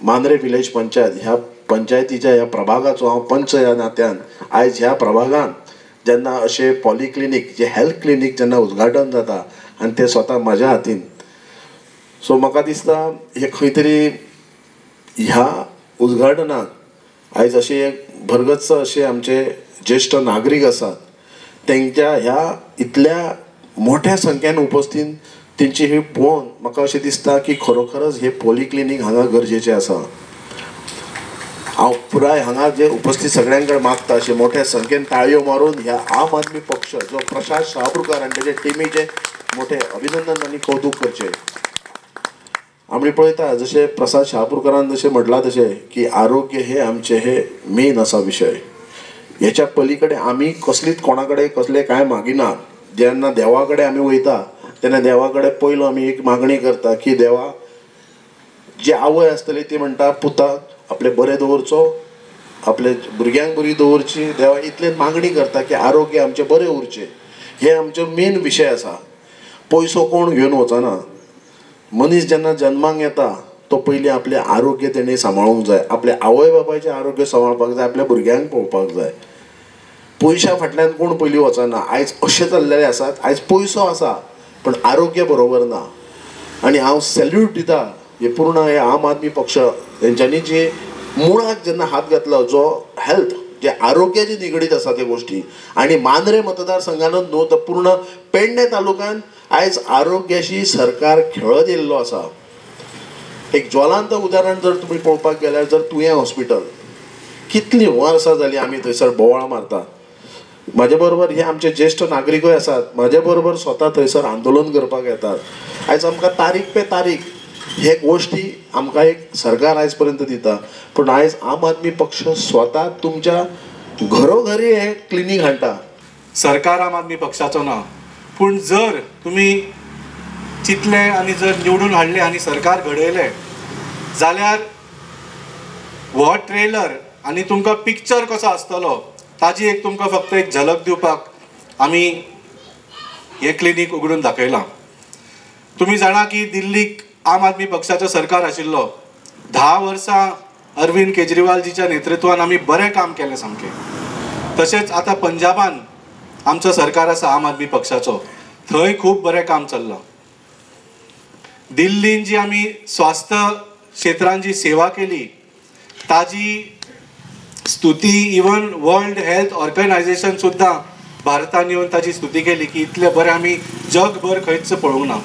Mandrem village panchayat ह्या पंचायतीच्या ह्या प्रभागाचो हांव पंच ह्या नात्यान आयज ह्या प्रभागान जेन्ना अशें पॉलिक्लिनीक जे हेल्थ क्लिनीक जेन्ना उद्घाटन जाता आनी तें स्वता म्हाज्या हातीन, सो म्हाका दिसता हे खंय तरी ह्या उद्घाटनाक आयज अशें एक भरगच्च अशे आमचे ज्येश्ठ नागरीक आसात तेंच्या ह्या इतल्या मोठ्या संख्येन उपस्थित तेंची ही पळोवन म्हाका अशें दिसता की खरोखरच हे पॉलिक्लिनीक हांगा गरजेचें आसा। हांव पुराय हांगा जे उपस्थित सगळ्यां कडेन मागता अशें मोठ्या संख्येन ताळयो मारून ह्या आम आदमी पक्ष जो प्रशांत शहापूरकार आनी तेजे टिमीचें मोठें अभिनंदन आनी कौतूक करचें। आमी पळयता जशें प्रसाद शहापूरकारान जशें म्हटलां तशें की आरोग्य हे आमचें हे मेन आसा विशय। हेच्या पली कडेन आमी कसलीच कोणा कडेन कसलें कांय मागिना। जेन्ना देवा कडेन आमी वयता तेन्ना देवा कडेन पयलो आमी एक मागणी करता की देवा जी आवय आसतली ती म्हणटा पुताक आपले बरें दवरचो, आपले भुरग्यांक बरी दवरची, देवा इतलें मागणी करता की आरोग्य आमचें बरें उरचें। हे आमचो मेन विशय आसा। पयसो कोण घेवन वचना, मनीस जेन्ना जन्माक येता तो पयलीं आपलें आरोग्य तेणें सांबाळूंक जाय, आपल्या आवय बापायचें आरोग्य सांबाळपाक जाय, आपल्या भुरग्यांक पळोवपाक जाय। पयशा फाटल्यान कोण पयलीं वचना। आयज अशें चल्लेलें आसात, आयज पयसो आसा पण आरोग्य बरोबर ना। आनी हांव सॅल्यूट दिता हे पूर्ण हे आम आदमी पक्ष तेंच्यांनी जे मुळाक जेन्ना हात घातलो जो हेल्थ जे आरोग्याचे निगडीत आसा ते गोश्टी, आनी मांद्रे मतदारसंघानूच न्हू तर पूर्ण पेडणे तालुक्यान आयज आरोग्याशी सरकार खेळत येयल्लो आसा। एक ज्वलांत उदाहरण जर तुमी पळोवपाक गेल्यार जर तुयें हॉस्पिटल कितलीं वर्सां जालीं आमी थंयसर बोवाळ मारता। म्हाजे बरोबर हे आमचे ज्येश्ठ नागरिकूय आसात, म्हाजे बरोबर स्वता थंयसर आंदोलन करपाक येतात। आयज आमकां तारीख पे तारीख हे गोश्टी आमकां एक सरकार आयज पर्यंत दिता, पूण आयज आम आदमी पक्ष स्वता तुमच्या घरोघरी हे क्लिनीक हाडटा। सरकार आम आदमी पक्षाचो ना, पूण जर तुमी चिंतलें आनी जर निवडून हाडलें आनी सरकार घडयलें जाल्यार हो ट्रेलर आनी तुमकां पिक्चर कसो आसतलो ताजी एक तुमकां फक्त एक झलक दिवपाक आमी हें क्लिनीक उगडून दाखयलां। तुमी जाणा की दिल्लीक आम आदमी पक्षाचो सरकार आशिल्लो, 10 वर्सां अरविंद केजरीवालजीच्या नेतृत्वान आमी बरें काम केलें सामकें। तशेंच आतां पंजाबान आमचो सरकार आसा आम आदमी पक्षाचो, थंय खूब बरें काम चल्लां। दिल्लीन जी आमी स्वास्थ्य क्षेत्रान जी सेवा केली ताजी स्तुती इवन वर्ल्ड हेल्थ ऑर्गनायझेशन सुद्दां भारतान येवन ताजी स्तुती केली की इतलें बरें आमी जगभर खंयच पळोवंक ना।